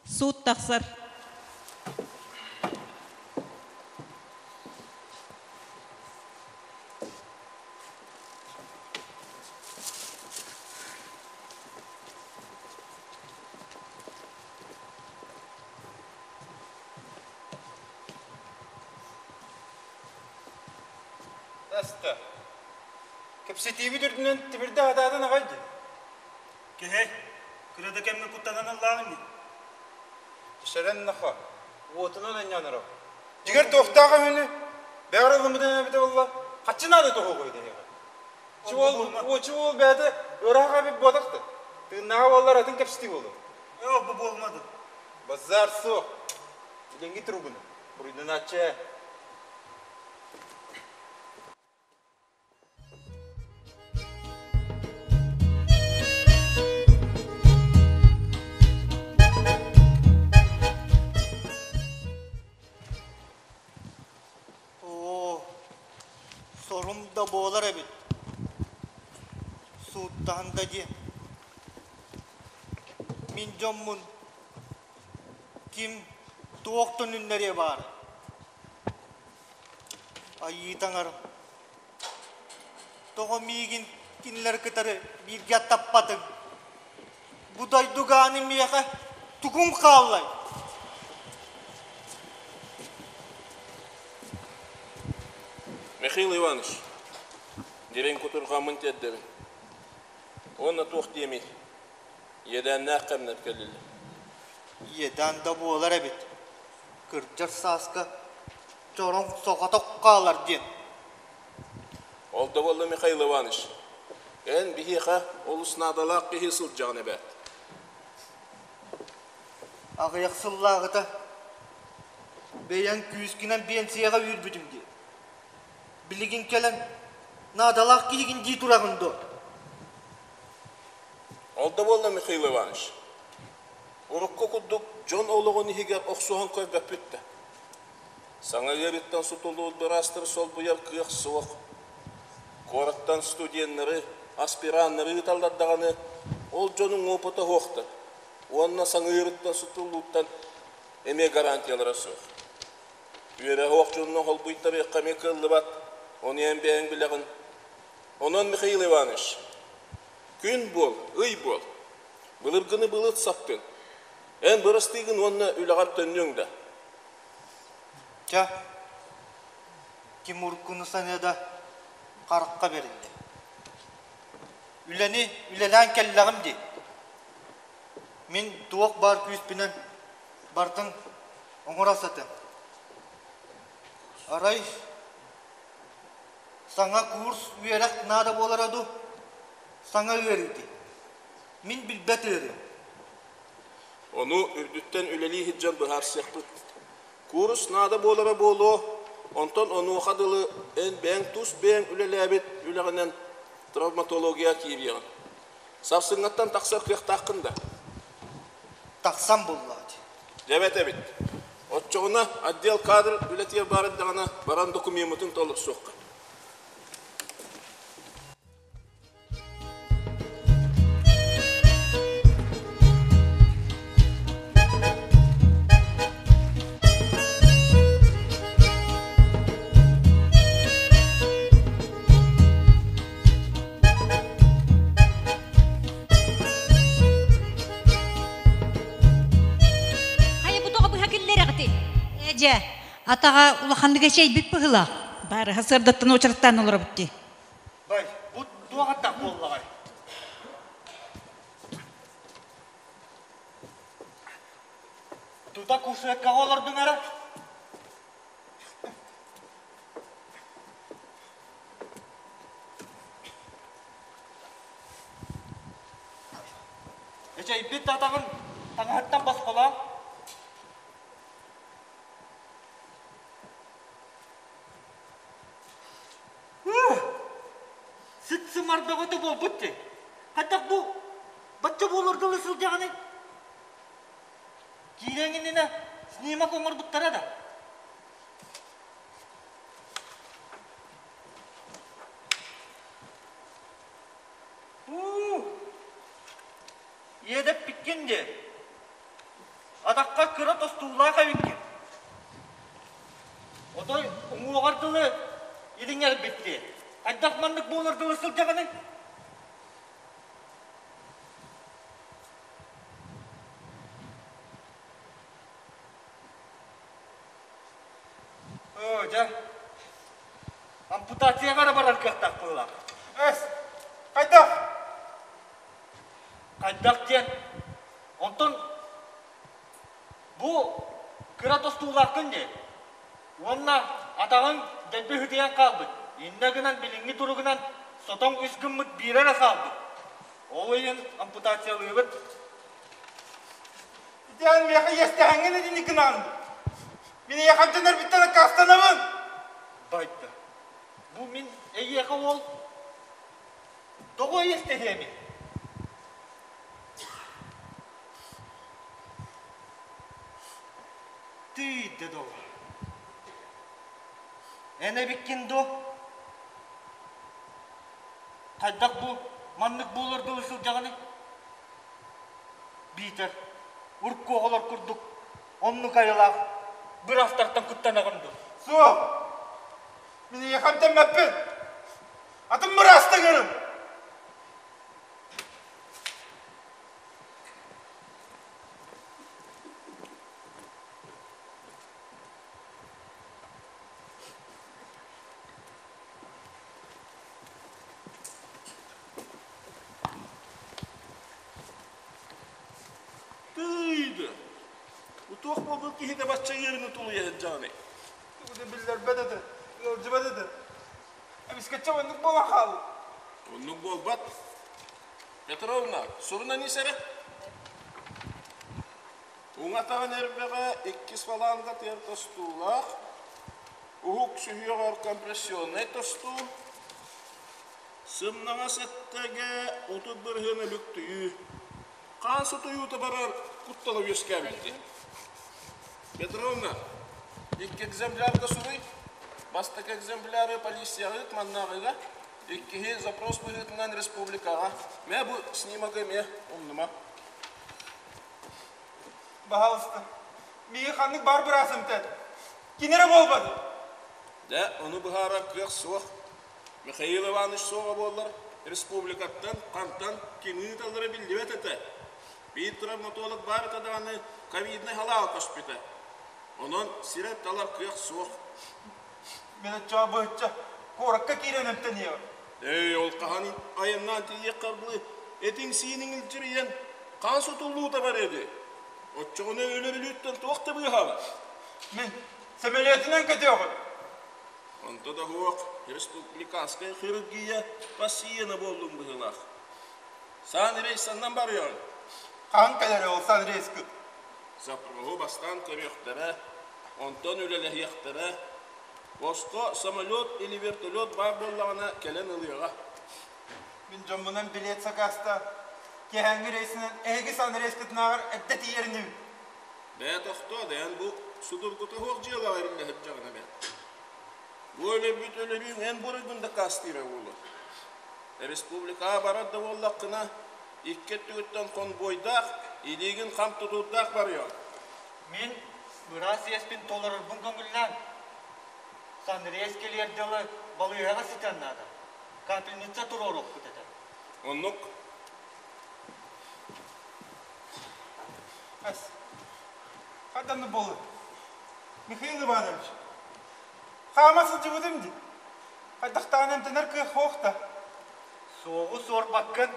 суут тахсар. Аста. Кэпсэтиибит үрдүнэн тимирдэ хатаатын аҕай дии. Кэһэй, кыра да кэмҥэ куттанан ыллааҕын дии. Шэрэн наха, уотунан анньанара. Дьигэр туохтаах үһүнү, бэҕэр ылыммытын эбитэ буолла, хаччы наада туһугуй дэһиэҕэ. Чуол, чуол бэйэтэ ыраах эбит буотахты. Тыыннааҕа буоллар атын кэпсэтии буолуо. Ээ, бу буолмады. Базар суох. Илиҥҥи туругуну, буруйданааччы ээ. Оо, сорум да буолар эбит. Сууттаһан да диэн. Мин дьоммун ким туох төнүннэриэ баар? Айыы таҥарам, тоҕо миигин кинилэри кытары бииргэ таппатыҥ? Бу дойдугааны миэхэ тугум хааллай? Михаил Иванович, дириҥ кутурҕаммын тиэрдэбин. Уонна туох диэмий, иэдээннээх кэмнэр кэллилэр. Иэдээн да буолар эбит. Кырдьар сааска чороҥ соҕотох хаалар диэн. Ол да буолла Михаил Иванович, эн биһиэхэ олус наадалаах киһи сылдьаҕын эбээт. Аҕыйах сыллааҕыта бэйэҥ күүскүнэн биэнсийэҕэ үүрбүтүм дии. Билигин кэлэн наадалаах киһигин дии тураҕын дуо? Ол да буолла Михаил Иванович, урукку курдук дьон олоҕун иһигэр охсуһан көрбөппүт да. Саҥа ыарыыттан сутуллубут быраастары солбуйар кыах суох. Куораттан студеннары, аспираннары ыыталлар даҕаны, ол дьонуҥ опыта суохтар уонна саҥа ыарыыттан сутуллууттан эмиэ гарантиялара суох. Үөрэх суох дьонно холбуйтарыахха эмиэ кыаллыбат, ону эн бэйэҥ билэҕин. Онон, Михаил Иванович, күн буол, ый буол, былыргыны былыт саппын, эн бырастыыгын уонна үлэҕэр төннүөҥ да. Чэ, Тимуркуну саныа да харахха бэриллэ. Үлэни үлэлээн кэллэҕим дии. Мин туох баар күүспүнэн бартын оҥоро сатыам. Арай саҥа курс үөрэх наада буолара дуу, саҥа ыарыы дии. Мин билбэт ыарыым. Ону үрдүттэн үлэлии сылдьан быһаарсыахпыт. Куурус наада буолара буолуо, онтон онуоха дылы эн бэйэҥ тус бэйэҥ үлэлээбит үлэҕинэн травматология киириэҕин. Сарсыҥҥаттан тахсар кыахтааххын да? Тахсан буллаа дии. Дьэбэт эбит. Оччоҕуна отдел кадр үлэтигэр баар эрдэҕинэ баран докумеммутун толорсуохха. Хайа бу тоҕо быһа киллэрэҕитий? Ээ дьэ, атаҕа улаханнык эчэйбит быһыылаах. Баарыһа сырдаттан уочараттаан олоробут дии. Бай, бу туох аттаах буоллаҕай? Тута кушеткаҕа олордуҥ эрэ. Эчэйбит атаҕын таҥаһыттан босхолоон Сыт-сымар бөҕөтө буолбут дии. Хайдах бу бачча буолуор дылы сылдьаҕыный? Киириэҥ иннинэ снимок оҥорбуттара да? Уу, иэдэппиккин дии. Атахха кыра тостуулаах эбиккин. Отой уҥуоҕар дылы илиҥэрбит дии. Хайдах маннык буолар дылы сылдьаҕыный? Оо, дьэ, ампутацияҕа эрэ барар кыахтаах быһыылаах. Эс, хайдах? Хайдах диэн, онтон бу кыра тостуулааххын дии. Уонна атаҕыҥ дэлби үһүтүйэн хаалбыт. Иннэ гынан билиҥҥи туругунан сотоҥ үс гыммыт биирэ эрэ хаалбыт. Ол иһин ампутациялыыбыт. Ити миэхэ иэстэһэҥҥин итини гынаҕын. Мин эйиэхэ эмтэнэрбиттэн аккаастанабын. Байда. Бу мин эйиэхэ уол тоҕо иэстэһиэмий? Тыый да доҕор. Эн эбиккин дуо? Хайдах бу маннык буолар дылы сылдьаҕыный? Биитэр урукку оҕолор курдук оннук айылаах быраастартан куттанаҕын дуо? Суох. Мин эйиэхэ эмтэммэппин. Атын быраастаҥырым. Тыый Утуох буолбут киһитэ бачча ыарыыны тулуйа сылдьаҕыный? Тугу да биллэрбэт этэ, ыалдьыбат этэ. Эмискэччи оннук буолан хаалла. Оннук буолбат. Петровна, сурунан ис эрэ. Уҥа атаҕын эрбэҕэ иккис фаланга тыар тостуулаах, уһук сүһүөҕэр компрессионнай тостуу, сымнаҕас эттэгэ 30% бүктүйүү, хаан сутуйуута барар куттала үөскээбит. Петровна, икки экземплярга суруй. Бастакы экземпляры полицияҕа ыыт маннааҕыга, иккиһи запрос быһыытынан республикаҕа. Мэ бу снимогы эмиэ умнума. Баһаалыста, миигин ханнык баар быраас эмтээтэ? Кини эрэ буолбатын. Дьэ, ону быһаарар кыах суох. Михаил Иванович суоҕа буоллар, республикаттан, хантан ким ыыталлара биллибэт этэ. Биир травматолог баар этэ даҕаны ковиднай халаал көспүтэ. Онон сирэ талар кыах суох. Мин оччоҕо быһычча куоракка киирэн эмтэниэҕим. Эй, ол хаһан айаннаан тиийиэххэ дылы этиҥ-сииниҥ илдьирийэн, хаан сутуллуута барыа дии. Оччоҕуна өлөр өлүүттэн туох да быыһаабат. Мин сөмөлүөтүнэн көтүөҕүм. Онто да суох республиканскай хирургия пассиена буоллум быһыылаах. Сан рейсаннан барыаҕыҥ. Хаһан кэлэр ол сан рейскыт? Запроһу бастаан көрүөхтэрэ, онтон үлэлэһиэхтэрэ. Босхо самолет или вертолет баар буоллаҕына кэлэн ылыаҕа. Мин дьоммунан билиэт сакааста киэһээҥҥи рейсинэн эһиги сан рейскытынааҕар эрдэ тиийэр инибин. Бээ тохтоо дээн бу судургута суох дьыалаҕа эриллэ сылдьаҕын эбээт. Бу өлөрбүт өлөрүүҥ эн буруйгун дакаастыыра буолуо. Республикаҕа барар да буоллаххына, икки өттүгүттэн конвойдаах, илиигин хам тутуурдаах барыаҕыҥ. Мин быраас иэспин толорорбун көҥүллээн, санрейс кэлиэр дылы балыыһаҕа сытыан наада. Капельница туруоруохпут этэ. Оннук. Эс, хайдан да буолуо. Михаил Иванович, хаама сылдьыбытым дии. Хайдахтаан эмтэнэр кыах суох да. Суоҕу суорбаккын.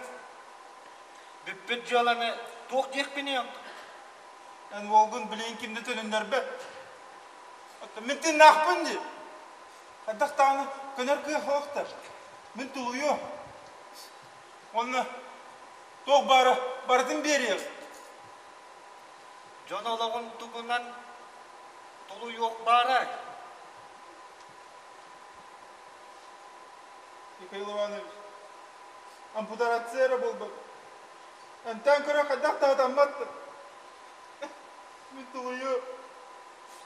Бүппүт дьыаланы туох диэхпиний онтон? Эн уолгун билигин ким да төнүннэрбэт. Оттон мин тыыннаахпын дии. Хайдах даҕаны көнөр кыах суох да. Мин тулуйуом. Уонна. Туох баара барытын биэриэх. Дьон олоҕун тугунан тулуйуох баарай? Михаил Иванович, ампутация эрэ буолбат. Эмтээн көрөн хайдах таатаммат да. Мин тулуйу,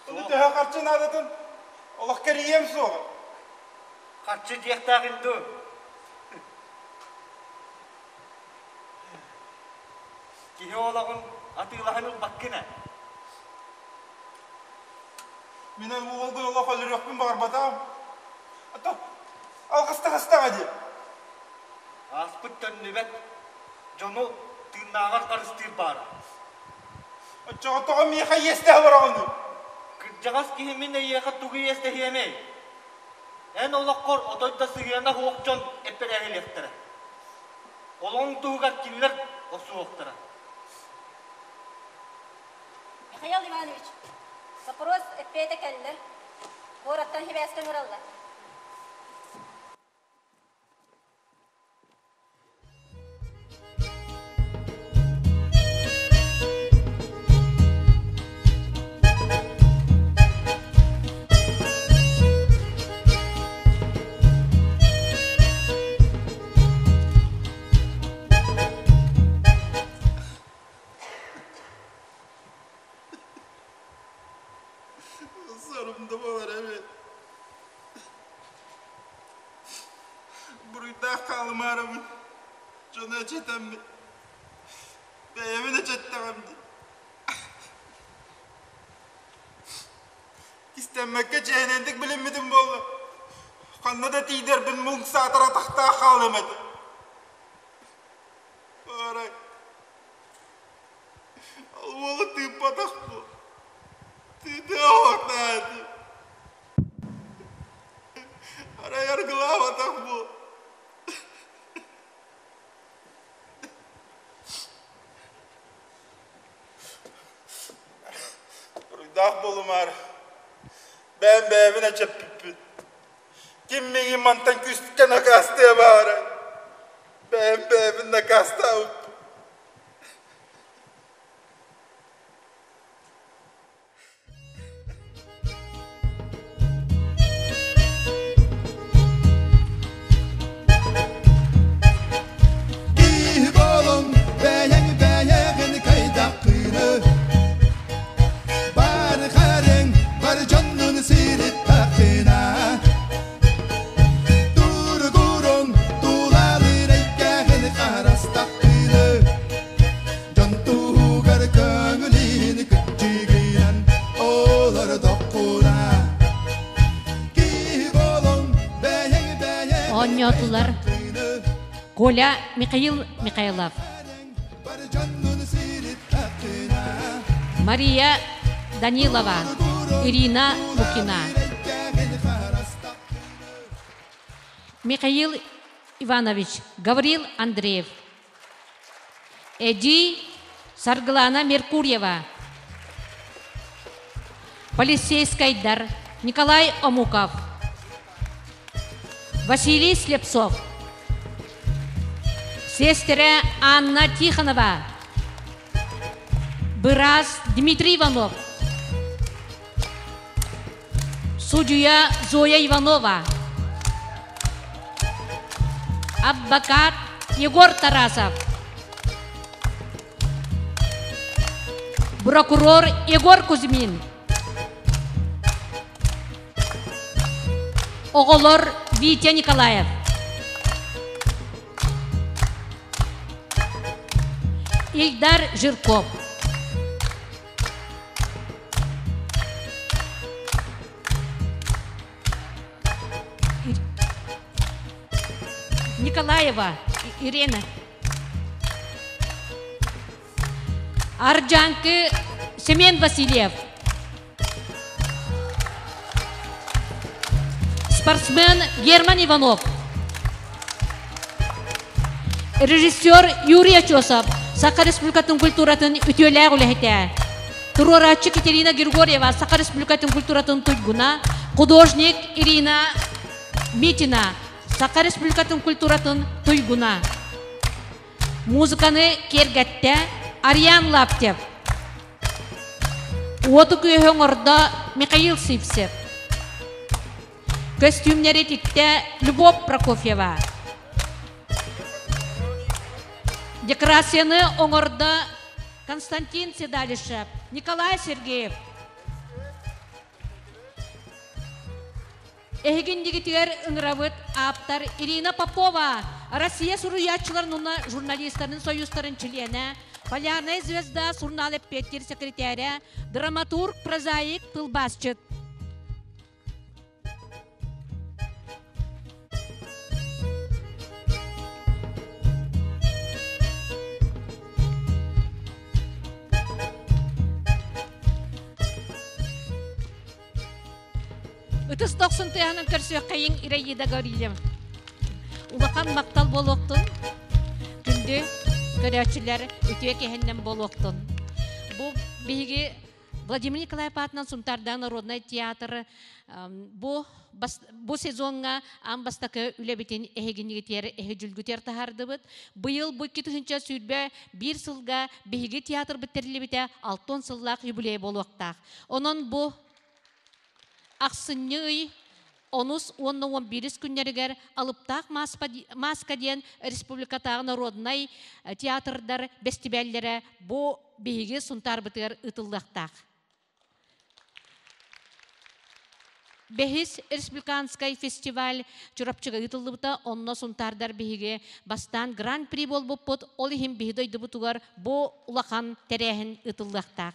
ону төһө харчы наадатын олох кэрийиэм суоҕа. Харчы диэхтээҕин дуу? Киһи олоҕун атыылаһан ылбаккын ээ. Мин эн уолгун олох өлөрүөхпүн баҕарбатаҕым. Ато алҕастаҕастаҕа дии. Ааспыт төннүбэт, дьону тыыннааҕар харыстыыр баара. Оччоҕо тоҕо миэхэ иэстэһэ олороҕунуй? Кырдьаҕас киһи мин эйиэхэ тугу иэстэһиэмий? Эн олоххор отой да сыһыана суох дьон эппэрээһилиэхтэрэ. Олоҥ туһугар кинилэр охсуһуохтара. Михаил Иванович, вопрос эппиэтэ кэллэ. Куораттан сибээскэ ыҥыраллар. Сорум да буолар эбит. Буруйдаах хаалымаарыбын, дьону эчэтэммин, бэйэбин эчэттэҕим дии. Истэммэккэ чээнэнтик билиммитим буолла. Ханна да тиийдэрбин муҥ саатар атахтаах хаалыам этэ. Арай, уолу тыыппатах буо. Тыытыа оһохтаа этим. Арай аргылаабатах буо. Буруйдаах буолумаары, бэйэм бэйэбин эчэппиппин. Ким миигин мантан күүскэ накаастыа баарай? Бэйэм бэйэбин накаастаабыппын. Киһи болон бэйэҥ бэйэҕин кайдаххыны Бар харыҥ бар дьоннун сириттаххына Тургурун тулалыыр эйгэҕин харастаххыны Дьон туһугар көҥүлүн кыччыгыйан олордоххуна Киһи болон бэйэҥ бэйэҕин Оонньоотулар Коля Михаил Михайлов, Мария Данилова, Ирина Лукина, Михаил Иванович, Гаврил Андреев, Эдьиий Саргылана Меркурьева, полицейскайдар Николай Омуков, Василий Слепцов, сиэстэрэ Анна Тихонова, быраас Дмитрий Иванов, судьуйа Зоя Иванова, адвокат Егор Тарасов, прокурор Егор Кузьмин, оҕолор Витя Николаев, Ильдар Жирков. Николаева Ирина. Ардьааҥкы Семен Васильев. Спортсмен Герман Иванов. Режиссер Юрий Очесов Саха Республикатын культуратын үтүөлээх үлэһитэ. Туруорааччы Катерина Григорьева Саха Республикатын культуратын туйгуна, художник Ирина Митина Саха Республикатын культуратын туйгуна. Музыканы киэргэттэ Ариан Лаптев. Уоту күөһү оҥордо Михаил Сивцев. Көстүүмнэри тиктэ Любовь Прокофьева. Декорацияны оҥордо Константин Седалишев, Николай Сергеев. Эһигин дигитигэр ыҥырабыт ааптар Ирина Попова, Россия суруйааччыларын уонна журналистарын союзтарын чилиэнэ, Полярная звезда сурунаал эппиэттиир секретаря, драматург, прозаик, тылбаасчыт. Ытыс дохсун тыаһынан көрсүөххэйиҥ Ираида Гаврильевна. Улахан махтал буолуохтун. Күндү көрөөччүлэр үтүө киһиннэн буолуохтун. Бу биһиги Владимир Николаев аатынан Сунтаардаах народнай театр бу бу сезоҥҥа аан бастакы үлэбитин эһигинигитиэр эһи таһаардыбыт. Быйыл бу 2021 сылга биһиги театрбыт тэриллибитэ 60 сыллаах юбилей буолуохтаах. Онон бу Ахсынньы ый онус уонна уон биирис күннэригэр Алыптаах мааска диэн республикатааҕы народнай театрдар бэстибээллэрэ бу биһиги Сунтаарбытыгар ыытыллыахтаах. Бэһис республиканскай фестиваль Чурапчыга ыытыллыбыта, онно сунтаардар биһиги бастаан гран-при буолбуппут, ол иһин биһи дойдубутугар бу улахан тэрээһин ыытыллыахтаах.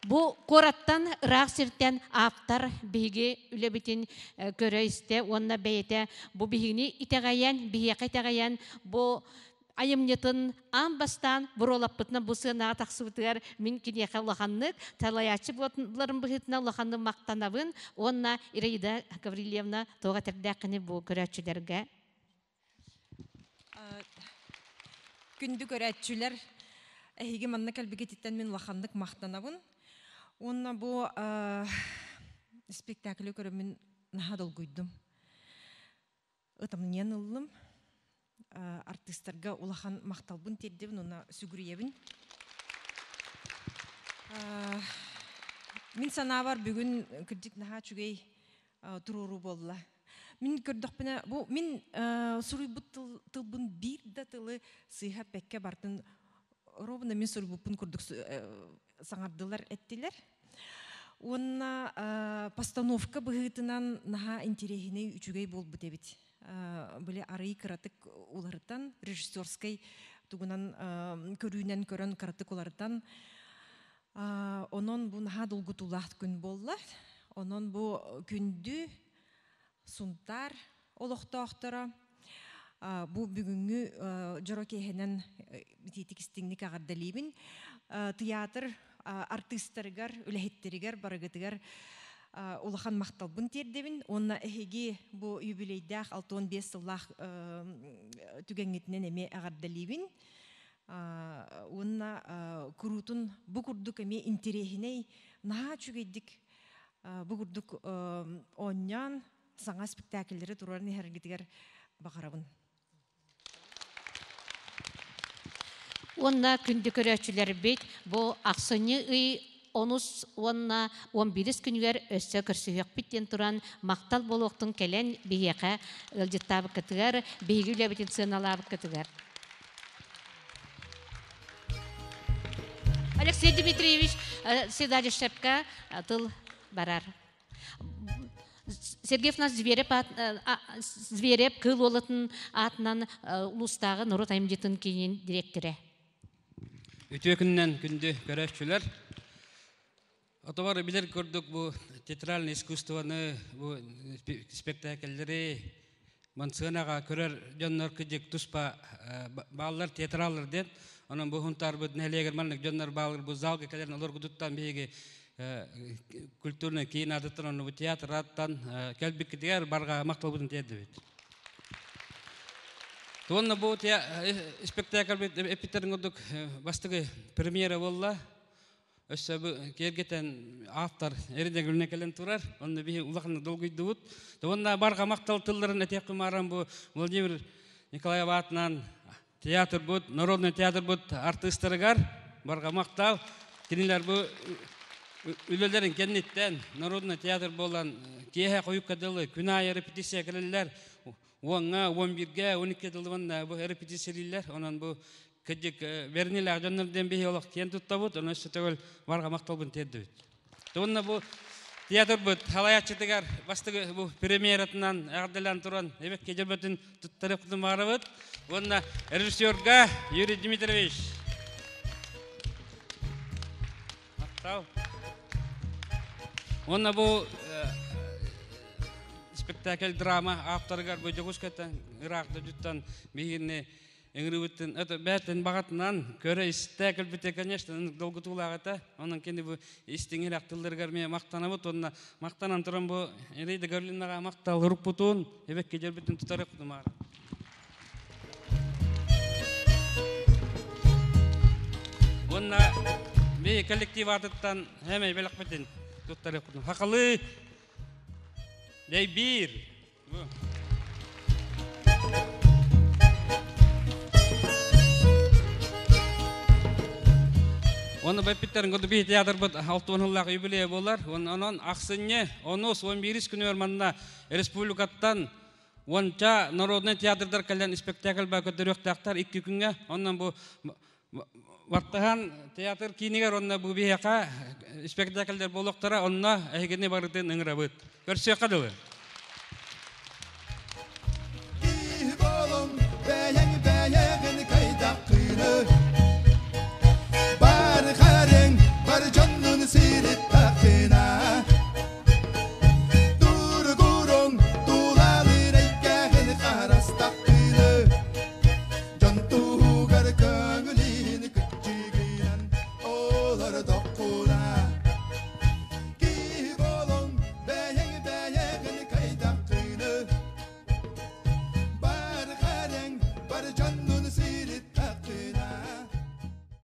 Бу куораттан ыраах сиртэн ааптар биһиги үлэбитин көрө-истэ уонна бэйэтэ бу биһигини итэҕэйэн, биһиэхэ итэҕэйэн бу айымньытын аан бастаан буруолаппытынан бу сыанаҕа тахсыбытыгар мин киниэхэ улаханнык салайааччы буоларын быһыытынан улаханнык махтанабын уонна Ираида Гаврильевна туох этэрдээххини бу көрөөччүлэргэ Күндү көрөөччүлэр, эһиги манна кэлбигититтэн мин улаханнык махтанабын. Уонна бу спектаклы көрөммүн наһаа долгуйдум. Ытамньыйан ыллым. Артыыстарга улахан махталбын тиэрдэбин уонна сүгүрүйэбин. Мин санаабар бүгүн кырдьык наһаа үчүгэй туруоруу буолла. Мин көрдөхпүнэ, бу мин суруйбут тылбын биир да тылы сыыһа эппэккэ бартын ровно мин суруйбуппун курдук саҥардылар эттилэр. Уонна постановка быһыытынан наһаа интэриэһинэй үчүгэй буолбут эбит. Били арый кыратык уларытан, режиссерскай тугунан көрүүнэн көрөн кыратык уларытан Онон бу наһаа долгутуулаах күн буолла. Онон бу күндү Сунтаар олохтоохторо бу бүгүҥҥү дьоро киэһэнэн итиитик истиҥник эҕэрдэлиибин. Тыйаатыр артыыстарыгар, үлэһиттэригэр барыгытыгар улахан махталбын тиэрдэбин уонна эһиги бу юбилейдаах 65 сыллаах түгэҥҥитинэн эмиэ эҕэрдэлиибин. Уонна куруутун бу курдук эмиэ интэриэһинэй, наһаа үчүгэйдик бу курдук оонньоон саҥа спектакльлэри туруоран иһэргитигэр баҕарабын. Уонна күндү көрөөччүлэрбит бу ахсынньы ый онус уонна он бирис күнүгэр өссө көрсүһүөхпүт диэн туран махтал буолуохтун кэлэн биһиэхэ ыалдьыттаабыккытыгар, биһиги үлэбитин сыаналаабыккытыгар. Алексей Дмитриевич Седалищевка тыл барар. Сергей Афанасьевич Зверев, Зверев кыыл уолатын аатынан улуустааҕы норуот айымньытын киинин дириэктэрэ. Үтүө күнүнэн күндү көрөөччүлэр. Отовар билэр курдук бу театральный искусствоны, бу спектакльлэри Мансыанаҕа көрөр дьоннор кыдьык туспа бааллар, театраллар диэн. Онон бу Хунтаарбыт нэһилиэгэр маннык дьоннор бааллар бу залга кэлэн олоргутуттан биһиги культурный киин аатыттан онно бу театр ааттан кэлбиккитигэр барҕа махталбытын тиэрдэбит. Туонна бу спектакль эппиттерин курдук бастакы премьера буолла. Өссө бу киэргэтэн автор эридэ гүлүнэ кэлэн турар. Онно биһи улахан долгуйдубут. Уонна барҕа махтал тылларын этиэххэ мааран бу Владимир Николаев аатынан театрбыт, народный театрбыт артыыстарыгар барҕа махтал. Кинилэр бу үлэлэрин кэнниттэн народный театр буолан киэһэ хойукка дылы күн аайы репетиция кэлэллэр. Уоҥҥа, 11-гэ, 12 дылы уонна бу репетициялииллэр. Онон бу кырдьык бэринилээх дьоннор диэн биһи олох киэн туттабыт, онон өссө төгүл барҕа махталбын тиэрдэбит. Уонна бу театрбыт халайааччытыгар бастакы бу премьератынан эҕэрдэлээн туран эбэккэ дьөрбөтүн туттарыахпытын баҕарабыт. Уонна режиссерга Юрий Дмитриевич. Махтал. Уонна бу спектакль драма авторыгар бу Дьокуускайтан ыраах дойдуттан биһигини ыҥырыбыттын это бээтин баҕатынан көрө истэ кэлбитэ конечно долгутуулаах этэ онон кини бу истиҥ иһирэх тылларыгар эмиэ махтанабыт уонна махтанан туран бу Ираида Гавриловнаҕа махтал урукпутун эбэкки дьөрбүтүн тутарык Уонна би коллектив аатыттан хэмэй бэлэхпитин туттарыахпытын хахалы дэйбиир Оны бэппиттерин курдук биһи театрбыт 60 сыллаах юбилейа буолар. Онон ахсынньы онус 11 күнүгэр манна республикаттан уонча народнай театрдар кэлэн спектакль ба көрдөрүөхтээхтэр икки күҥҥэ. Онон бу Вартаһан театр киинигэр онно бу биһиэхэ спектакльдэр буолуохтара, онно эһигини барытын ыҥырабыт. Көрсүөххэ дылы. Бэйэҥ бэйэҕин кайдаххыны Бар харыҥ бар дьоннун сириттаххына Тургуруҥ тулалыыр эйгэҕин харастаххыны Дьон туһугар көҥүлүн кыччыгынан олордоххуна Киһи болуҥ бэйэҥ бэйэҕин кайдаххыны Бар харыҥ бар дьоннун.